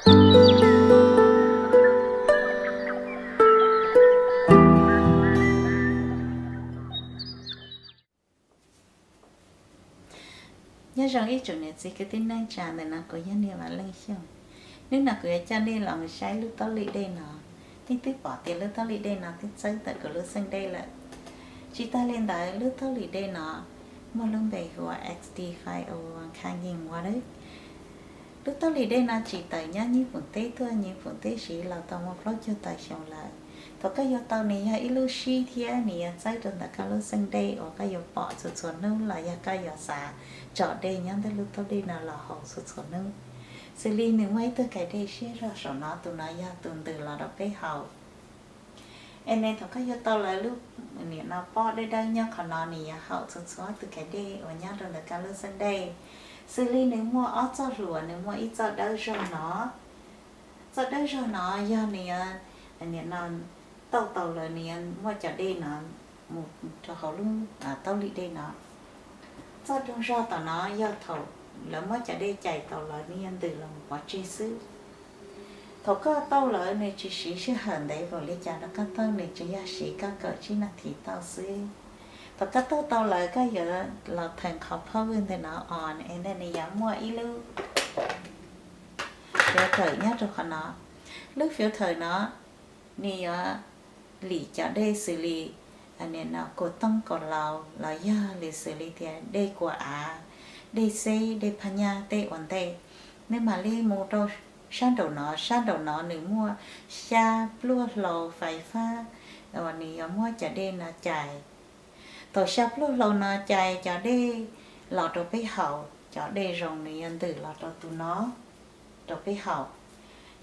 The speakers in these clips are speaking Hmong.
Nyob zoo ib tsoom niam txiv kwv tij neej tsa, ntawm no kuv yog Niam Vam Leej Xyooj. Hnub no kuv yuav coj nej los mus saib lub taub lim dej no. Nej twb pom tias lub taub lim dej no twb txawb tawm kuv lub xeej dej lawm. Tsis tas li ntawd, lub taub lim dej no muaj lub npe hu ua X D five oh one Kangen Water. Lub taub lim dej no tsis tawm nyob Nyij Pooj teb tuaj, Nyij Pooj teb siv los tau muaj plaub caug tawm xyoo lawm. Thaum koj yuav tau nws yog ib lub sib thiab nws yuav txawb rau ntawm koj lub xeej dej uas koj yuav pom txhua txhua hnub los yog koj yuav xav tsom dej nyob ntawm lub taub dej no los haus txhua txhua hnub. Xws li nws muaj ib tug kais dej siab zog saum no, tus no yog tus ntws los rau peb haus. Es ne thaum koj yuav tau lawv lub, nim no pob dawb dawb nyob qhov no, nws yuav haum txhua txhua tus kais dej uas nyob rau ntawm koj lub xeej dej. Xws li nws muaj ob txoj hlua, nws muaj ib txoj dawb zog no. Txoj dawb zog no yog nws yuav, nim no tauj tau lawm nws yuav muaj cov dej no mus rau hauv lub taub lim dej no. Txoj doog zog tom no yog thaum lawv muab cov dej cais tau lawm nws yuav ntws los pov tseg xwb. Thaum koj tauj lawm nws tsis siv sij hawm ntev npaum li cas rau koj tauj, nws tsis yog siv koj kaum tsib nas this tauj xwb. Thaum koj tauj tau lawm koj yuav los theem qhov phab vwj ntawm no os, es ntawm nws yuav muaj ib lub filter nyob rau qhov no. Lub filter no nws yuav lim cov dej xws li, nim no kua tooj kua laus los yog li xws li tias dej kua av, dej xeb, dej phaj nyaj, tej ua ntej. Nws mam li mus rau sab nraum no, sab nraum no nws muaj xya pluaj hlau fais fab uas nws yuav muab cov dej no cais. Thaum xya pluaj hlau no cais cov dej los rau peb haus, cov dej zoo nws yuav ntws los rau tus no rau peb haus.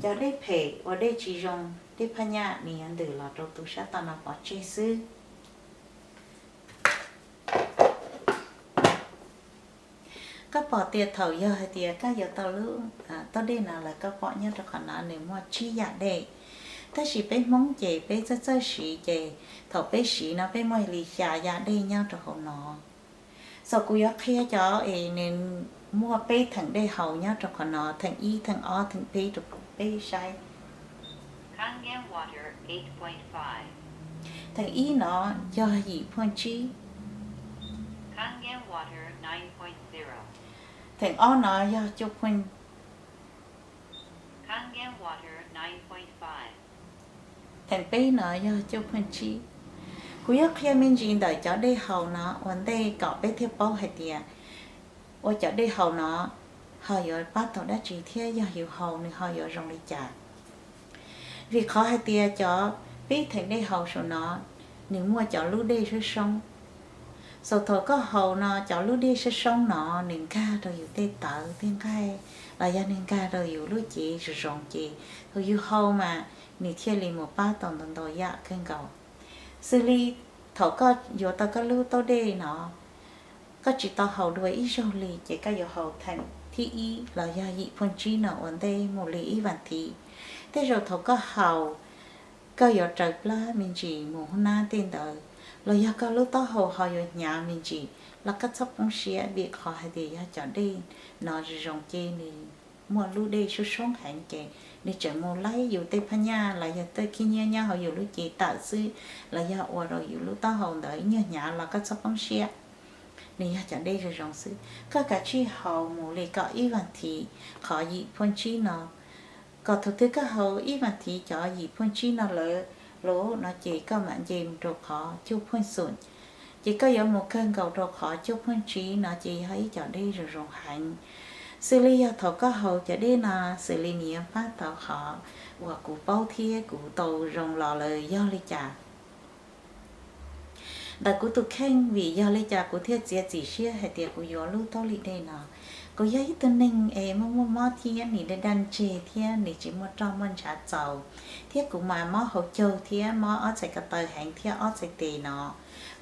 Cov dej phem uas dej tsis zoo, dej phaj nyaj nws yuav ntws los rau tus sab tod no pov tseg xwb. Koj pom tias thaum yog hais tias koj yuav tau lub taub dej no lawm, koj pom nyob rau qhov no nws muaj tsib yam dej. Tab sis peb Hmoob ces peb txawj txawj siv ces thaum peb siv no peb muaj li xya yam dej nyob rau hauv no. Txawm kuv yuav qhia cov es nws muaj peb theem dej haus nyob rau qhov no, theem ib, theem ob, theem peb rau peb saib. Theem ib no yog yim phuaj tsib. Theem ob no yog cuaj phuaj. Theem peb no yog cuaj phuaj tsib. Kuv yuav qhia me ntsis ntawm cov dej haus no ua ntej kom peb thiaj paub hais tias ua cov dej haus no ho yuav pab tau dab tsi thiab yog yus haus nws ho yuav zoo li cas. Vim qhov hais tias cov peb theem dej haus saum no nws muaj cov lub dej soob soob. Txaus thaum koj haus no cov lub dej soob soob no nws nkag rau yus tej tawv tej nqaij los yog nws nkag rau yus lub cev zoo zoo ces thaum yus haus mas nws thiaj li mus pab tau ntau ntau yam kawg nkaus. Xws li thaum koj yuav tau koj lub taub dej no, koj tsis tau haus dua ib zaug li ces koj yuav haus theem thib ib los yog yim phuaj tsib no ua ntej mus li ib vas thiv. Tej zaum thaum koj haus, koj yuav raws plab me ntsis mus hub nab tej ntawd, los yog koj lub taub hau ho yuav hnyav me ntsis los koj txhob poob siab vim qhov hais tias yog cov dej no zoo zoo ces nws muaj lub dej soob soob heev ces nws tseem mus laib yus tej phaj nyaj los yog tej khib nyiab nyob hauv yus lub cev tawm xwb, los yog ua rau yus lub taub hau ntawd nyuag hnyav los koj txhob poob siab. Nws yog cov dej zoo zoo xwb, koj kav tsij haus mus li kom ib vas thiv qhov yim phuaj tsib no. Kom thaum twg koj haus ib vas thiv cov yim phuaj tsib no lawm, lub no ces koj mam nce mus rau qhov cuaj phuaj xum. Ces koj yuav mus kawg nkaus rau qhov cuaj phuaj tsib no ces yog ib cov dej zoo zoo heev. Xws li yog thaum koj haus cov dej no, xws li nws yuav pab tau qhov uas kuv paub thiab kuv tau zoo los lawm yog li cas. Ntawm kuv tus kheej vim yog li cas kuv thiaj txiav txim siab hais tias kuv yuav lub taub lim dej no. Kuv yog ib tug neeg es muaj muaj mob thiab nws daj daj ntseg thiab nws tsis muaj roj muaj ntshav txaus, thiab kuv mas mob hauv caug thiab mob ob txhais ko taw heev thiab ob txhais tes no.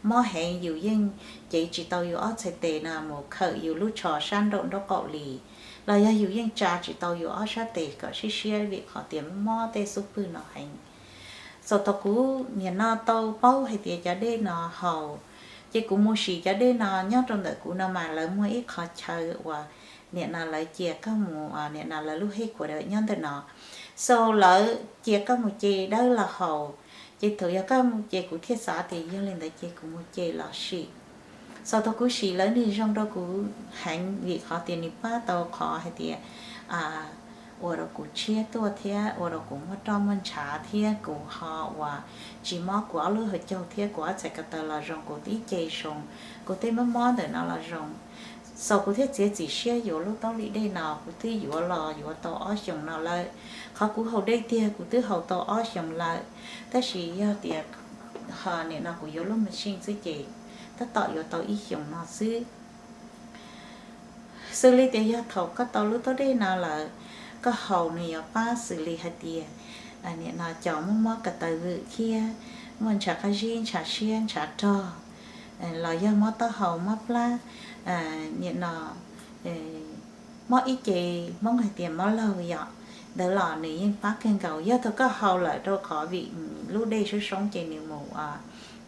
Mob heev yus yeej cev tsis tau yus ob txhais tes no mus khawm yus lub tsho sab nraum nraub qaum li, los yog yus yeej tsa tsis tau yus ob sab tes kom siab siab vim qhov tias mob tej xub pwg no heev. Txaus thaum kuv nim no tau paub hais tias cov dej no haus Ces kuv mus sim cov dej no nyob rau ntawm kuv no mas lawv muaj ib qhov chaw uas nim no lawv cia koj mus, nim no lawv lub headquarter nyob ntawm no. So lawv cia koj mus ce dawb los haus, ces thaum yog koj mus ces kuv thiaj xav tias yog li ntawd ces kuv mus ce los sim. So thaum kuv sim lawv nws zoo rau kuv heev vim qhov tias nws pab tau qhov hais tias ua rau kuv tshiab tuaj thiab ua rau kuv muaj roj muaj ntshav thiab kuv ho uas tsis mob kuv ob lub hauv caug thiab kuv ob txhais ko taw los zoo, kuv ib ce zoo, kuv tej mob mob ntawm no los zoo. So kuv thiaj txiav txim siab yuav lub taub lim dej no, kuv twb yuav los yuav tau ob xyoos no lawm. Qhov kuv haus dej tiag kuv twb haus tau ob xyoos lawm, tab sis yog tias ho nim no kuv yuav lub machine xwb ces tab tom yuav tau ib xyoos no xwb. Xws li tias yog thaum koj tau lub taub dej no lawm, koj haus nws yuav pab xws li hais tias nim no cov muaj mob ko taw vwm thiab muaj ntshav qab zib, ntshav siab, ntshav rog, los yog mob taub hau, mob plab, nim no mob ib ce, Hmoob hais tias mob laug yom, ntawd los nws yeej pab kawg nkaus. Yog thaum koj haus lawm rau qhov vim lub dej soob soob ces nws mus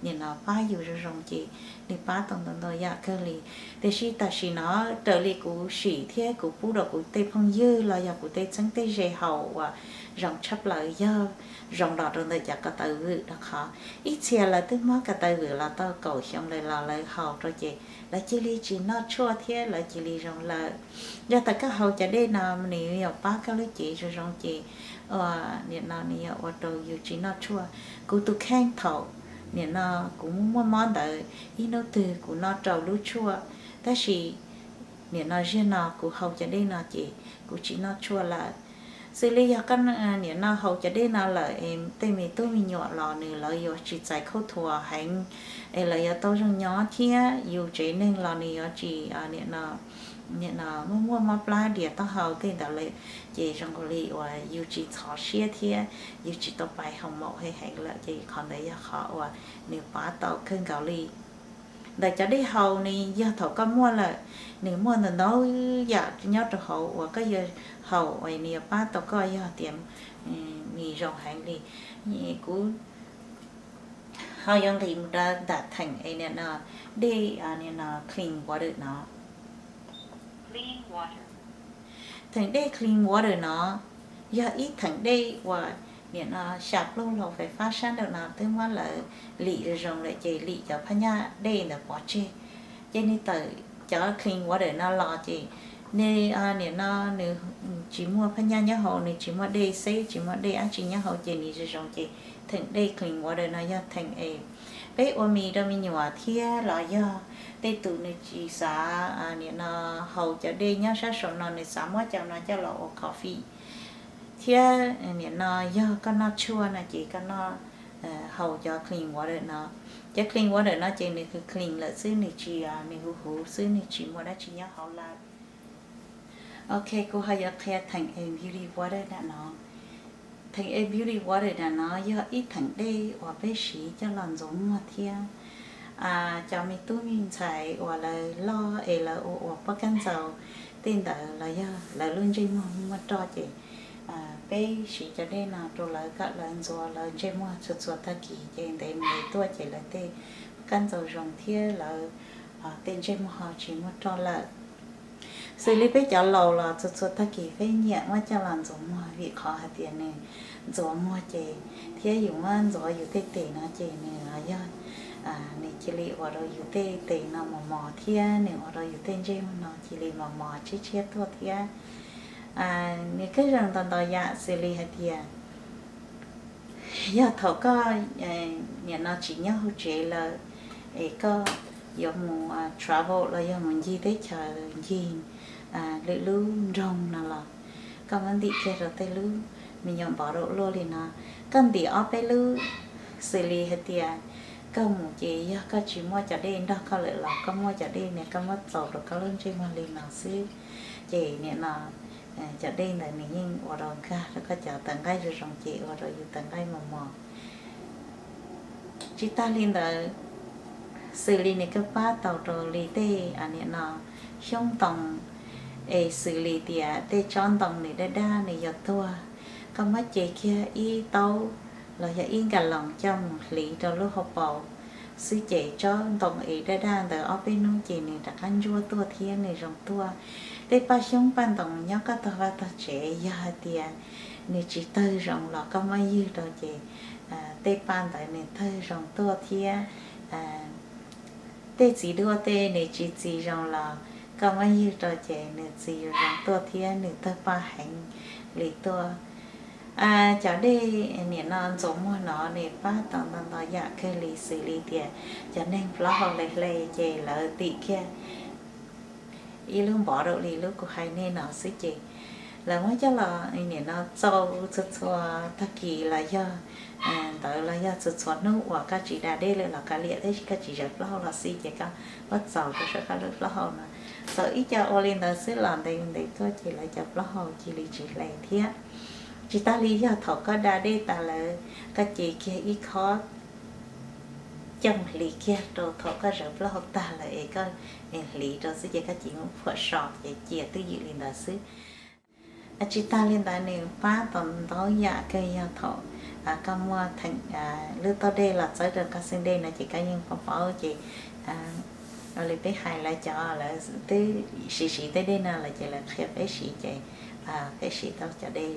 nim no pab yus zoo zoo ces nws pab tau ntau ntau yam kawg li. Tiam sis tam sim no raws li kuv sim thiab kuv pub rau kuv tej phooj ywg los yog kuv tej txheeb tej ze haus uas zoo tshaj plaws yog zoo los rau ntawm cov ko taw vwm rau qhov ib txhia lawv twb mob ko taw vwm los tau kaum xyoo lawm los lawv haus rau ces lawv cia li tsis noj tshuaj thiab lawv cia li zoo lawm. Yog tias koj haus cov dej no nws yuav pab koj lub cev zoo zoo ces nim no nws yuav ua rau yus tsis noj tshuaj. Kuv tus kheej thaum nim no kuv muaj mob ntawd ib hnub twg kuv noj rau lub tshuaj, tab sis nim no ziag no kuv haus cov dej no ces kuv tsis noj tshuaj lawm. Xws li yog koj nim no haus cov dej no lawm es tej me tub me nyuam los nws lawv yuav tsis txais khaub thuas heev, es lawv yuav tau zoo nyob thiab yus tsev neeg los nws yuav tsis nim no muaj muaj mob plab dias taub hau tej ntawd lawm, ces zoo nkaus li uas yus tsis ntxhov siab thiab yus tsis tau pais haus maum heev heev lawm ces qhov ntawd yog qhov uas nws pab tau kawg nkaus li. Ntawm cov dej haus nws yog thaum koj muaj lawm, nws muaj ntau ntau yam nyob rau hauv uas koj yuav haus uas nws yuav pab tau koj yog tias nws zoo heev li. Kuv ho yuav nqis mus rau nram theem es nim no dej nim no clean water no. Theem dej clean water no yog ib theem dej uas nim no xya plaub hlau fais fab sab nraum no twb muab lawv lim zoo zoo lawm ces lim cov phab nyaj dej ntawd pov tseg. Ces nws tawm cov clean water no los ces nws nim no nws tsis muaj phab nyaj nyob hauv, nws tsis muaj dej xeb, tsis muaj dej dab tsi nyob hauv ces nws zoo zoo ces theem dej clean water no yog theem es peb ua mis rau me nyuam thiab los yog tej tus nws tsis xav nim no haus cov dej nyob sab saum no, nws xav muab cov no coj los ua coffee thiab nim no yog koj noj tshuaj no ces koj noj, haus cov clean water no. Cov clean water no ces nws clean lawm xwb, nws tsis, nws huv huv xwb, nws tsis muaj dab tsi nyob hauv lawm. Ok, kuv ho yuav qhia theem es beauty water nram no. Theem es beauty water nram no yog ib theem dej uas peb siv coj los ntxuav muag thiab. Cov me tub me ntxhais uas lawv loj es lawv ua ua poj kab ntxaus tej ntawd los yog lawv lub ntsej muag muaj roj ces peb siv cov dej no rau lawv kom lawv ntxuav lawv ntsej muag txhua txhua tag kis ces ntev mus ntev tuaj ces lawv tej kab ntxaus zoo thiab lawv tej ntsej muag ho tsis muaj roj lawm. Xws li peb cov laus los txhua txhua tag kis peb nyiam muab coj los ntxuav muag vim qhov hais tias nws ntxuav muag ces thiab yus muab ntxuav yus tej tes no ces nws yog, nws cia li ua rau yus tej tes no mos mos thiab nws ua rau yus tej ntsej muag no cia li mos mos tshiab tshiab tuaj thiab. Nws kuj zoo ntau ntau yam xws li hais tias yog thaum koj nim no tsis nyob hauv tsev lawm es koj yuav mus travel los yog mus ncig teb chaws ncig lwm lub nroog no los koj muab ntim kiag rau tej lub me nyuam npov rau luaj li no, koj ntim ob peb lub, xws li hais tias koj mus ces yog koj tsis muaj cov dej nrog koj lawm los koj muaj cov dej ne koj muab txaus rau koj lub ntsej muag li no xwb, ces nim no cov dej ntawd nws yeej ua rau nkag rau koj cov tawv nqaij zoo zoo ces ua rau yus tawv nqaij mos mos. Tsis tag li ntawd, xws li nws kuj pab tau rau li tej nim no xyoob ntoo, es xws li tias tej tsob ntoo nws daj daj nws yuav tuag, koj muab ce kiag ib taub los yog ib nkas loos coj mus hliv rau lub hauv paus, xwb ces tsob ntoo es daj daj ntawd ob peb hnub ces nws rov qab ntsuab tuaj thiab nws zoo tuaj. Tej paj xyoob paj ntoos nyob koj tog vaj tog tsev yog hais tias nws tsis tawg zoo los koj muab ywg rau ces tej paj ntawd nws tawg zoo tuaj thiab. Tej txiv duaj tej nws tsis txi zoo los koj muab ywg rau ces nws txi zoo tuaj thiab nws tawg paj heev li tuaj. Cov dej nim no ntxuav muag no nws pab tau ntau ntau yam kawg li xws li tias cov neeg plaub hau hle hle ces lawv tim kiag ib lub npov rau li lub kuv hais nej no xwb ces lawv muab coj los nim no txaus txhua txhua tag kis los yog ntawd los yog txhua txhua hnub uas koj tsis da dej lawm los koj liam dej koj tsis zawv plaub hau los xij ces koj muab txaus rau sab koj lub plaub hau no. Txaus ib co ua li ntawd xwb los ntev ntev tuaj ces lawv cov plaub hau cia li tsis hle thiab. Tsis tas li yog thaum koj da dej tas lawm koj cev kiag ib khob cooj hliv kiag rau thaum koj zawv plaub hau tag lawm es koj hliv rau xwb ces koj cev mus phuam so ces cia twj ywm li ntawd xwb. Tsis tas li ntawd nws pab tau ntau yam kawg yog thaum koj muaj theem lub tauj dej los txawb rau koj xwb dej no ces koj yeej paub paub ces ua li peb hais lawv cov lawv twb siv siv tej dej no lawm ces lawv qhia peb siv ces peb siv tau cov dej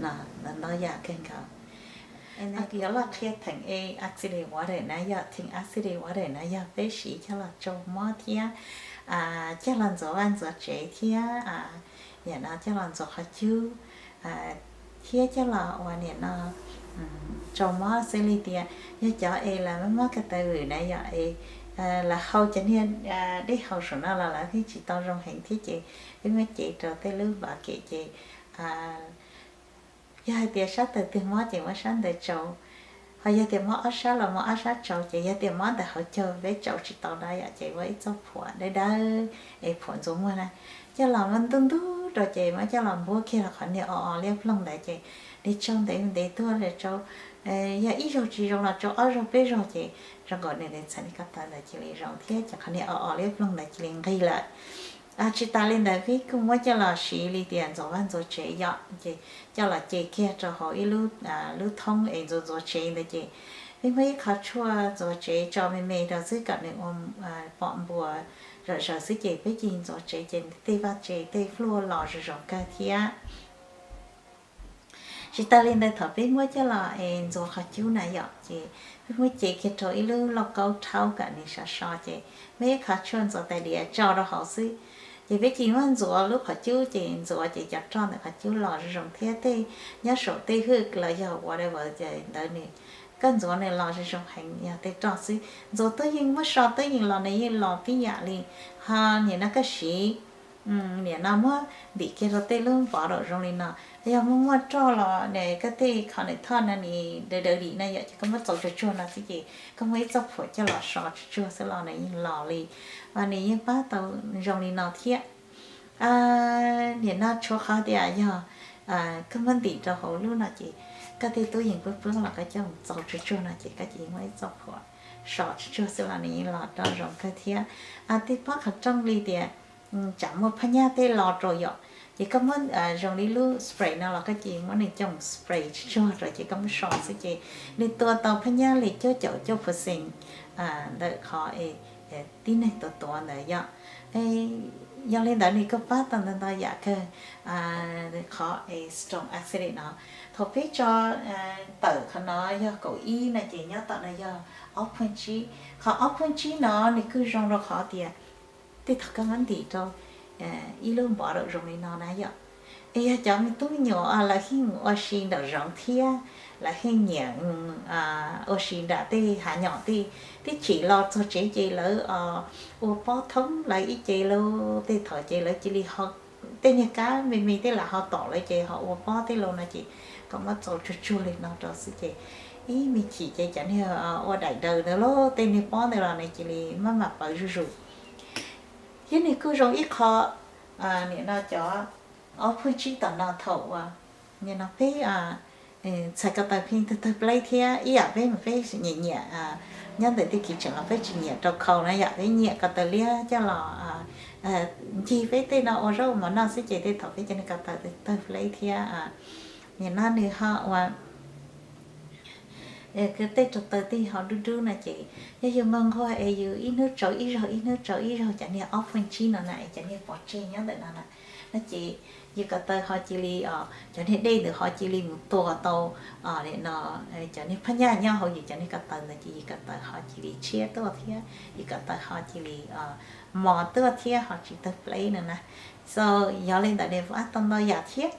no ntau yam kawg nkaus. Yuav los qhia theem e acidic water na yog theem acidic water na yog peb siv coj los tsau mob thiab coj los ntxuav vaj ntxuav tsev thiab yam no coj los ntxuav qhov cub thiab coj los ua nim no tsau mob xws li tias yog cov es lawv mob ko taw vwm na yom es lawv hau cov niag dej haus saum no los lawv thiaj tsis tau zoo heev thiab ces peb muab cev rau tej lub npav kem ces yog hais tias sab tawm twg mob ces muab sab ntawd tsau, ho yog tias mob ob sab los muab ob sab tsau ces yog tias mob ntawm hauv caug peb tsau tsis tau na yom ces ua ib txoj phuam dawb dawb es phuam ntxuav muag na coj los muab ntub ntub rau ces muab coj los npuab kiag los qhov niag o o liab ploog ntawd ces nws tsau ntev ntev tuaj tsau yog ib zaug tsis zoo los tsau ob zaug peb zaug ces zoo nkaus nws txhais niag ko taw ntawd cia li zoo thiab ces qhov niag o o liab ploog ntawd cia li nqig lawm. Tsis tas li ntawd peb kuj muab coj los siv li tias ntxuav vaj ntxuav tsev yom ces coj los ce kiag rau hauv ib lub, lub thoob es ntxuav ntxuav tsev ntawd ces peb muab ib qho tshuaj ntxuav tsev tso me me rau xwb kom nws ua pom npuas zom zaws xwb ces peb cia li ntxuav tsev ces tej vaj tsev tej fluj los zoo zoo kawg thiab. Tsis tas li ntawd thaum peb muab coj los es ntxuav qhov cub na yom ces peb muab ce kiag rau ib lub lauj kaub rhaub kom nws sov so ces muab ib qho tshuaj ntxuav tais diav tso rau hauv xwb ces peb cia li muab ntxuav lub qhov cub ces ntxuav ces cov roj ntawm qhov cub los zoo zoo thiab tej nyob saum tej hwj los yog whatever ces ntawd nws koj ntxuav nws los zoo zoo heev yog tej roj xwb ntxuav tuaj yeej muab so tuaj yeej los nws yeej los tib yam li. Ho nim no koj siv nim no muab ntim kiag rau tej lub npov daum zoo li no, yog muaj muaj roj los koj tej qhov ntawm thoj no nws daws daws dim na yom ces koj muab txaus tsuag tsuag no xwb ces koj muab ib txoj phuam coj los so tsuag tsuag xwb los nws yeej los li, nws yeej pab tau zoo li no thiab. Nim no tshuav qhov tias yog koj muab ntim rau hauv lub no ces koj tej tub yees plob plob los koj coj mus txaus tsuag tsuag no ces koj ces yeej muaj ib txoj phuam so tsuag tsuag xwb los nws yeej los roj zoo kawg thiab. Tej pob qhov rooj li tias tsam muaj phab nyaj tej lo rau yom ces koj muab zoo li lub spray no los koj ces muab nws coj mus spray tsuag tsuag rau ces koj muab so xwb ces nws tua tau phab nyaj li cuaj caum cuaj percent ntawm qhov tib neeg tuav tuav ntawd yom. Yog li ntawd nws kuj pab tau ntau ntau yam kawg. Qhov strong acidic no thaum peb tso tawm qhov no yog kaum ib no ces nyob tom no yog ob phuj tsib, qhov ob phuj tsib no nws kuj zoo rau qhov tias tej thaum koj muab ntim rau ib lub npov daum zoo li no na yom, es yog cov me tub me nyuam lawv yeej mus ua si nraum zoov thiab lawv yeej nyiam mus ua si nram tej hav nyom tej, twb tsim los txog tsev ces lawv ua pob thoob lawv ib ce lauj, tej thaum ces lawv cia li ho tej niag kab me me tej lam ho tom lawv ces ho ua pob tej lauj no ces kom muab txaus tsuag tsuag li no rau xwb ces ib me chim ces cov niag ua daim daws ntawd lauj tej niag pob ntawd los nws cia li maj mam pawv zuj zus. Thiab nws kuj zoo ib qho nim no cov ob phuj tsib tom no thaum uas nim no peb txhais ko taw pheej tawg tawg pleb thiab ib yam peb mas peb nyiam nyiam nyob ntawm tej kiv tseem los peb tsis nyiam rau khau na yom, peb nyiam ko taw liab coj los ncig peb tej no ua zaub ua mov noj xwb ces tej thaum peb cov niag ko taw tawg pleb thiab nim no nws ho ua tej rau taw tej ho dub dub no ces yog yus nquag nquag es yus ib hnub tsau ib zaug ib hnub tsau ib zaug cov niag ob pheej tsib no na es cov niag pov tseg nyob ntawm no na, no ces yus ko taw ho cia li, cov niag dej ntawd ho cia li mus tua tau no, cov niag phab nyaj nyob hauv yus cov niag ko taw ntawd ces yus ko taw ho cia li tshiab tuaj thiab yus ko taw ho cia li mos tuaj thiab ho tsis tawg pleb no na. So yog li ntawd nws pab tau ntau yam thiab.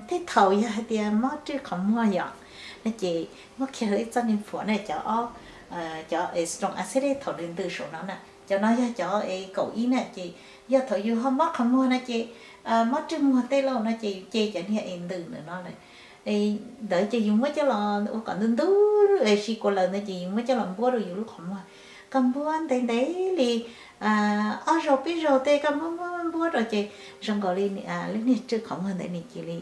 Tej thaum yog hais tias mob rwj qhov muag yom, no ces muab kiag ib txoj niag phuam na, cov, cov strong acid thaum nws ntws saum no na, cov no yog cov es kaum ib na ces yog thaum yus ho mob qhov muag no ces mob rwj muag tej lauj no ces yus ce cov niag es ntws ntawm no lawm ntawd ces yus muab coj los ua kom ntub ntub es si kua lawm ntawd ces yus muab coj los npuab rau yus lub qhov muag, kom npuab ntev ntev li ob zaug peb zaug tej koj muab muab npuab rau ces zoo nkaus li lub niag rwj qhov muag ntawd nws cia li,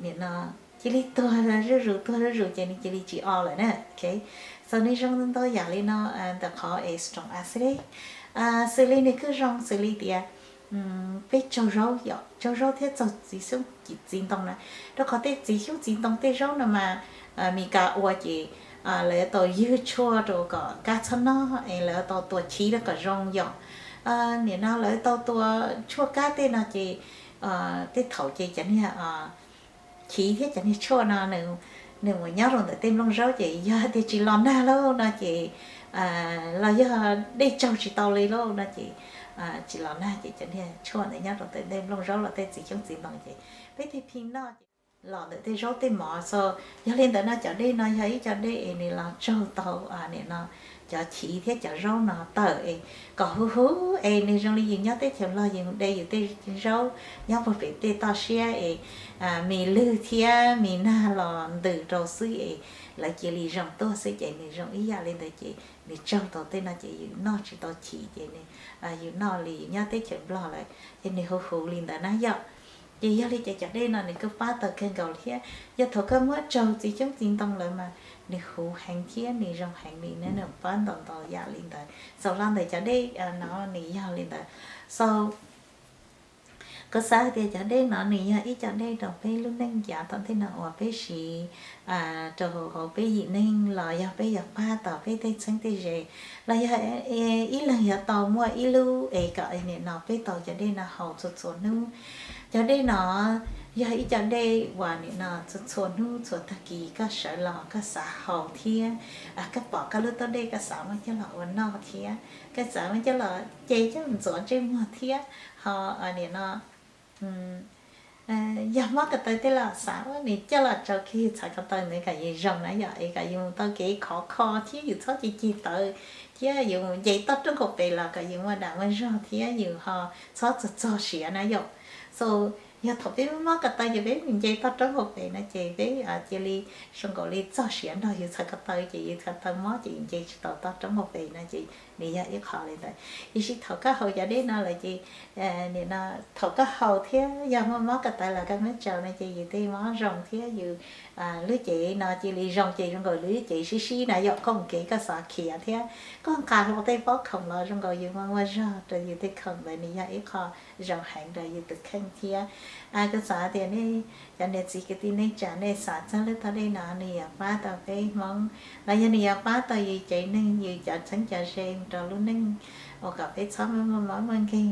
nim no cia li tuag zuj zus tuag zuj zus ces nws cia li tsis o lawm na. So nws zoo ntau yam li no ntawm qhov es strong acid. Xws li nws kuj zoo xws li tias peb tsaug zaub yom, tsaug zaub thiab tsaug txiv xyoob txiv ntoo na, rau qhov tej txiv xyoob txiv ntoo tej zaub no mas Mis Kas ua ces lawv tau ywg tshuaj rau kom kab txhob noj es lawv tau tua chiv rau kom zoo yom. Nim no lawv tau tua tshuaj kab tej no ces tej thaum ces cov niag chiv thiab cov niag tshuaj no nws mus nyob rau ntawm tej nplooj zaub ces yog tias tsis los nag lauj no ces, los yog dej tsaug tsis tau li lauj no ces tsis los nag ces cov niag tshuaj ntawd nyob rau ntawm tej nplooj zaub los tej txiv xyoob txiv ntoo ces peb tej phi noj ces los ntawm tej zaub tej mov xwb. Yog li ntawd no cov dej no yog ib co dej es nws los tsaug tau nim no cov chiv thiab cov zaub no tawm es kom huv huv es nws zoo li yus nyob teb chaws Nplog yus de yus tej zaub nyob puag pem tej toj siab es mis lwg thiab mis nag los ntws rau xwb es lawv cia li zoo tuaj xwb ces nws zoo ib yam li ntawd ces nws tsaug tau tej no ces yus noj tsis tau chiv ces yus noj li yus nyob teb chaws Nplog lawm ces nws huv huv li ntawd na yom. Ces yog li ces cov dej no nws kuj pab tau kawg nkaus thiab. Yog thaum koj muab tsaug txiv xyoob txiv ntoo lawm mas nws huv heev thiab nws zoo heev li na, nws pab ntau ntau yam li ntawd. Xaus los ntawm cov dej no nws yog li ntawd. So kuv xav hais tias cov dej no nws yog ib co dej rau peb lub neej yav tom ntej no uas peb siv rau hauv peb yim neeg los yog peb yuav pab tau peb tej txheeb tej ze, los yog ib leeg yuav tau muaj ib lub es kom nim no peb tau cov dej no haus txhua txhua hnub. Cov dej no yog ib co dej uas nim no txhua txhua hnub txhua tag kis koj sawv los koj xav haus thiab koj pom koj lub tauj dej koj xav muab coj los ua noj thiab koj xav muab coj los ce coj ntxuav ntsej muag thiab ho nim no yog mob ko taw tej los xav muab nws coj los tsau kiag yus txhais ko taw ntawd kom yus zoo na yom, es kom yus mus tau kev khov kho thiab yus txhob ceg ceg tawv thiab yus nce toj roob hauv pes los kom yus muaj dag muaj zog thiab yus ho txhob txog txog siav na yom. So yog thaum peb mob ko taw ces peb mus nce toj roob hauv pes no ces peb cia li zoo nkaus li txog siav nrog yus txhais ko taw ces yus txhais ko taw mob ces yus nce tsis tau toj roob hauv pes no ces nws yog ib qho li ntawd. Tiam sis thaum koj haus cov dej no lawm ces nim no thaum koj haus thiab yog muaj mob ko taw los koj muab tsau no ces yus tej mob zoo thiab yus lub cev no cia li zoo ces zoo nkaus lub cev sib sib na yom, koj mus kev koj xav khiav thiab koj nqa hlo tej pob khoom los zoo nkaus yus muaj muaj zog rau yus tej khoom ntawd nws yog ib qho zoo heev rau yus tus kheej thiab. Kuv xav tias nej cov niam txiv kwv tij neej tsa nej xav txog lub tauj dej no nws yuav pab tau peb Hmoob los yog nws yuav pab tau yus cev neeg yus cov txheeb cov ze mus rau lub neej uas kom peb txhob muaj mob muaj nkeeg,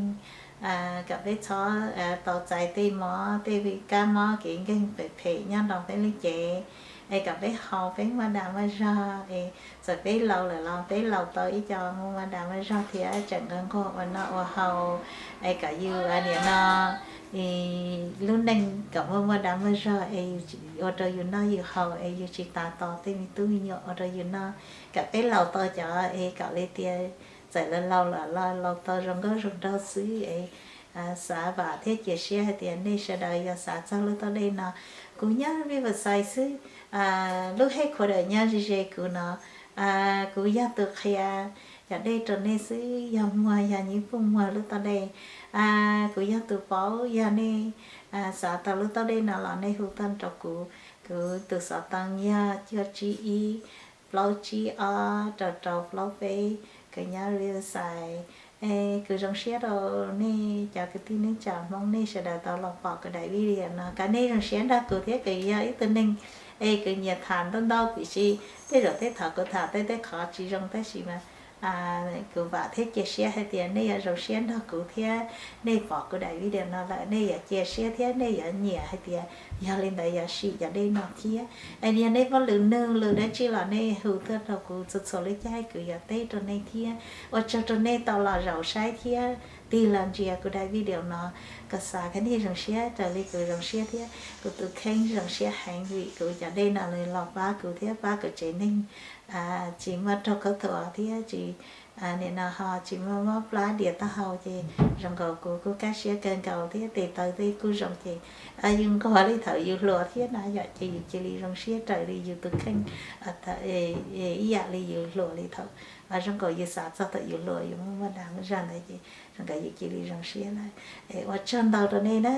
kom peb txhob tau txais tej mob tej kab mob kev nkeeg phem phem nyob rau peb lub cev, es kom peb haus peb muaj dag muaj zog es txawm peb laus lawm los peb laus tau ib co muaj muaj dag muaj zog thiab tseem nquag nquag ua noj ua haus, es kom yus nim no lub neej kom muaj muaj dag muaj zog es ua rau yus noj yus haus es yus tsis tas tos tej me tub me nyuam ua rau yus noj, kom peb laus tau cov es kom li tias txawm laus laus lawm los laus tau zoo nkauj zoo nraug xwb es xav vam thiab cia siab hais tias nej sawv daws yog xav txog lub tauj dej no, kuv nyob Riverside xwb, lub headquarter nyob ze ze kuv no, kuv yog tus qhia cov dej rau nej xwb, yog muag yog nyij pooj muag lub tauj dej, kuv yog tus paub, yog nej xav tau lub tauj dej no los nej hu tuaj rau kuv, kuv tus xov tooj yog cuaj tsib ib plaub tsib ob rau rau plaub peb, kuv nyob Riverside. Es kuv zoo siab rau nej cov kwv tij neej tsa Hmoob nej sawv daws tau los pom kuv daim video no, kom nej zoo siab nrog kuv thiab kuv yog ib tug neeg Es kuv nyiam tham ntau ntau tiam sis tej zaum tej thaum kuv tham tej tej qhov tsis zoo tab sis mas kuv vam thiab cia siab hais tias nej yuav zoo siab nrog kuv thiab nej pom kuv daim video no lawm nej yuav cia siab thiab nej yuav nyiam hais tias yog li ntawd yuav sim cov dej no thiab. Es yog nej muaj lus nug lus dab tsi los nej hu tuaj rau kuv txhua txhua lub caij kuv yuav teb rau nej thiab. Ua tsaug rau nej tau los zaum saib thiab tig los ntsia kuv daim video no. Kom xav kom nej zoo siab raws li kuv zoo siab thiab kuv tus kheej zoo siab heev vim kuv cov dej no los pab kuv thiab pab kuv tsev neeg tsis muaj raug khaub thuas thiab tsis nim no ho tsis muaj mob plab dias taub hau ces zoo nkaus kuv kuj kaj siab kawg nkaus thiab tes taw tej kuj zoo ces yus nquag li thaum yus hluas thiab na yom ces yus cia li zoo siab raws li yus tus kheej ib yam li yus hluas li thaum zoo nkaus yus xav txog thaum yus hluas yus muaj muaj dag muaj zog ntawd ces zoo nkaus yus cia li zoo siab lawm. Ua tsaug ntau rau nej na.